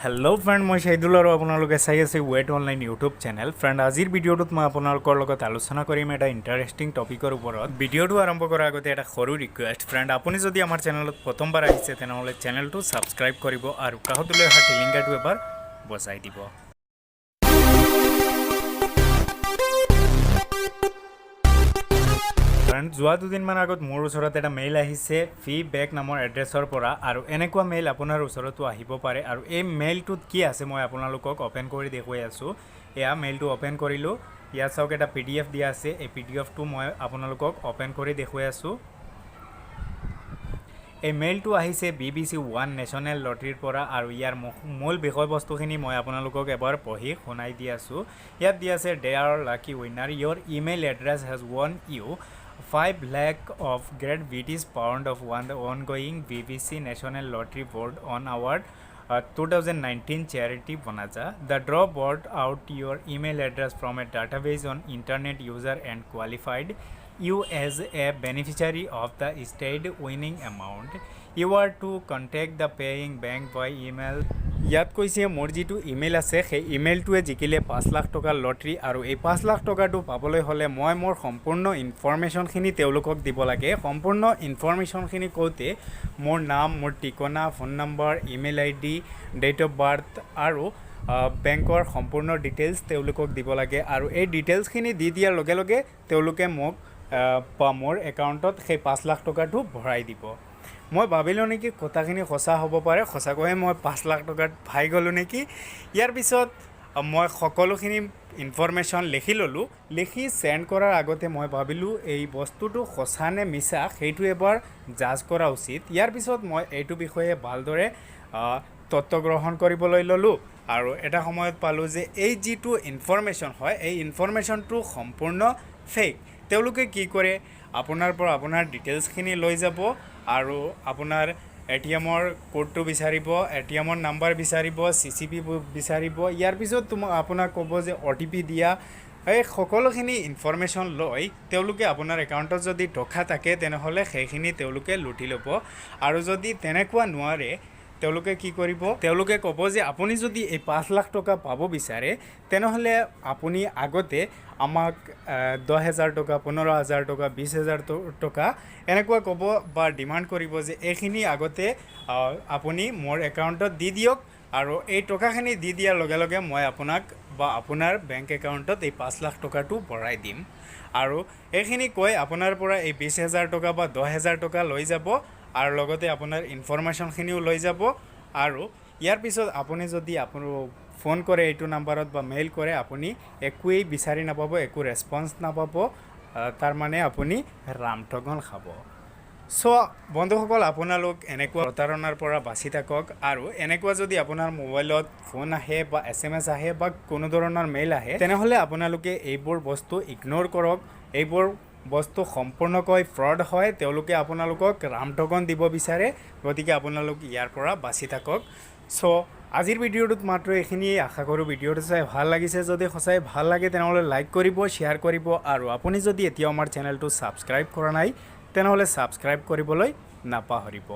Hello' friend, মই শ্বাহিদুল আৰু আপোনালোকে চাই আছে wait online YouTube channel. Friend, আজিৰ ভিডিঅ'টোত মই আপোনালোকৰ লগত আলোচনা কৰিম এটা ইণ্টাৰেষ্টিং টপিকৰ ওপৰত। ভিডিঅ'টো আৰম্ভ কৰাৰ আগতে এটা সৰু ৰিকুৱেষ্ট ফ্ৰেণ্ড, আপুনি যদি আমাৰ চেনেলত প্ৰথমবাৰ আহিছে, তেনেহ'লে চেনেলটো ছাবস্ক্ৰাইব কৰিব আৰু কাষত লৈ অহা টিলিংকাটো এবাৰ বজাই দিব। কাৰণ যোৱা দুদিনমান আগত মোৰ ওচৰত এটা মেইল আহিছে ফি বেক নামৰ এড্ৰেছৰ পৰা আৰু এনেকুৱা মেইল আপোনাৰ ওচৰতো আহিব পাৰে। আৰু এই মেইলটোত কি আছে, মই আপোনালোকক অ'পেন কৰি দেখুৱাই আছোঁ। এয়া মেইলটো অ'পেন কৰিলোঁ। ইয়াত চাওক, এটা পিডিএফ দিয়া আছে। এই পিডিএফটো মই আপোনালোকক অ'পেন কৰি দেখুৱাই আছোঁ। এই মেইলটো আহিছে বিবিচি ওৱান নেশ্যনেল লটাৰীৰ পৰা আৰু ইয়াৰ মূল বিষয়বস্তুখিনি মই আপোনালোকক এবাৰ পঢ়ি শুনাই দি আছোঁ। ইয়াত দি আছে, "Dear lucky winner, your email address has won you 5 lakh of Great British pound of one ongoing BBC National Lottery Board on award 2019 charity bonanza. The draw brought out your email address from a database on internet user and qualified you as a beneficiary of the stated winning amount. You are to contact the paying bank by email." ইয়াত কৈছে, মোৰ যিটো email আছে, সেই ইমেইলটোৱে জিকিলে 5 লাখ টকাৰ lottery আৰু এই 5 লাখ টকাটো পাবলৈ হ'লে মই মোৰ সম্পূৰ্ণ ইনফৰ্মেশ্যনখিনি তেওঁলোকক দিব লাগে। সম্পূৰ্ণ ইনফৰ্মেশ্যনখিনি কওঁতে মোৰ নাম, মোৰ ঠিকনা, phone number, email ID, date of birth আৰু বেংকৰ সম্পূৰ্ণ ডিটেইলছ তেওঁলোকক দিব লাগে। আৰু এই ডিটেইলছখিনি দি দিয়াৰ লগে লগে তেওঁলোকে মোক বা মোৰ একাউণ্টত সেই 5 লাখ টকাটো ভৰাই দিব। মই ভাবিলোঁ নেকি কথাখিনি সঁচা হ'ব পাৰে, সঁচাকৈয়ে মই 5 লাখ টকাত পাই গ'লোঁ নেকি? ইয়াৰ পিছত মই সকলোখিনি ইনফৰ্মেশ্যন লিখি ল'লোঁ। লিখি চেণ্ড কৰাৰ আগতে মই ভাবিলোঁ, এই বস্তুটো সঁচা নে মিছা, সেইটো এবাৰ জাজ কৰা উচিত। ইয়াৰ পিছত মই এইটো বিষয়ে ভালদৰে তথ্য গ্ৰহণ কৰিবলৈ ল'লোঁ আৰু এটা সময়ত পালোঁ যে এই যিটো ইনফৰ্মেশ্যন হয়, এই ইনফৰ্মেশ্যনটো সম্পূৰ্ণ ফেক। তেওঁলোকে কি কৰে, আপোনাৰ পৰা আপোনাৰ ডিটেইলছখিনি লৈ যাব আৰু আপোনাৰ এটিএমৰ কোডটো বিচাৰিব, এটিএমৰ নাম্বাৰ বিচাৰিব, চিচিপি বিচাৰিব। ইয়াৰ পিছত তোমাক আপোনাক ক'ব যে অ'টিপি দিয়া। এই সকলোখিনি ইনফৰ্মেশ্যন লৈ তেওঁলোকে আপোনাৰ একাউণ্টত যদি টকা থাকে, তেনেহ'লে সেইখিনি তেওঁলোকে লুটি ল'ব। আৰু যদি তেনেকুৱা নোৱাৰে, তেওঁলোকে কি কৰিব? তেওঁলোকে ক'ব যে আপুনি যদি এই 5 লাখ টকা পাব বিচাৰে, তেনেহ'লে আপুনি আগতে আমাক 10,000 টকা, 15,000 টকা, 20,000 টকা এনেকুৱা ক'ব বা ডিমাণ্ড কৰিব যে এইখিনি আগতে আপুনি মোৰ একাউণ্টত দি দিয়ক আৰু এই টকাখিনি দি দিয়াৰ লগে লগে মই আপোনাক বা আপোনাৰ বেংক একাউণ্টত এই 5 লাখ টকাটো ভৰাই দিম। আৰু এইখিনি কৈ আপোনাৰ পৰা এই 20,000 টকা বা 10,000 টকা লৈ যাব আৰু লগতে আপোনাৰ ইনফৰ্মেশ্যনখিনিও লৈ যাব। আৰু ইয়াৰ পিছত আপুনি যদি আপোনাৰ ফোন কৰে এইটো নাম্বাৰত বা মেইল কৰে, আপুনি একোৱেই বিচাৰি নাপাব, একো ৰেছপন্স নাপাব। তাৰমানে আপুনি ৰামঠগন খাব। চ' বন্ধুসকল, আপোনালোক এনেকুৱা প্ৰতাৰণাৰ পৰা বাচি থাকক। আৰু এনেকুৱা যদি আপোনাৰ মোবাইলত ফোন আহে বা এছএমএছ আহে বা কোনো ধৰণৰ মেইল আহে, তেনেহ'লে আপোনালোকে এইবোৰ বস্তু ইগন'ৰ কৰক। এইবোৰ বস্তু সম্পূৰ্ণকৈ ফ্ৰড হয়। তেওঁলোকে আপোনালোকক ৰামঠগন দিব বিচাৰে। গতিকে আপোনালোক ইয়াৰ পৰা বাচি থাকক। চ' আজিৰ ভিডিঅ'টোত মাত্ৰ এইখিনিয়ে। আশা কৰোঁ ভিডিঅ'টো চাই ভাল লাগিছে। যদি সঁচাই ভাল লাগে, তেনেহ'লে লাইক কৰিব, শ্বেয়াৰ কৰিব আৰু আপুনি যদি এতিয়াও আমাৰ চেনেলটো ছাবস্ক্ৰাইব কৰা নাই, তেনেহ'লে ছাবস্ক্ৰাইব কৰিবলৈ নাপাহৰিব।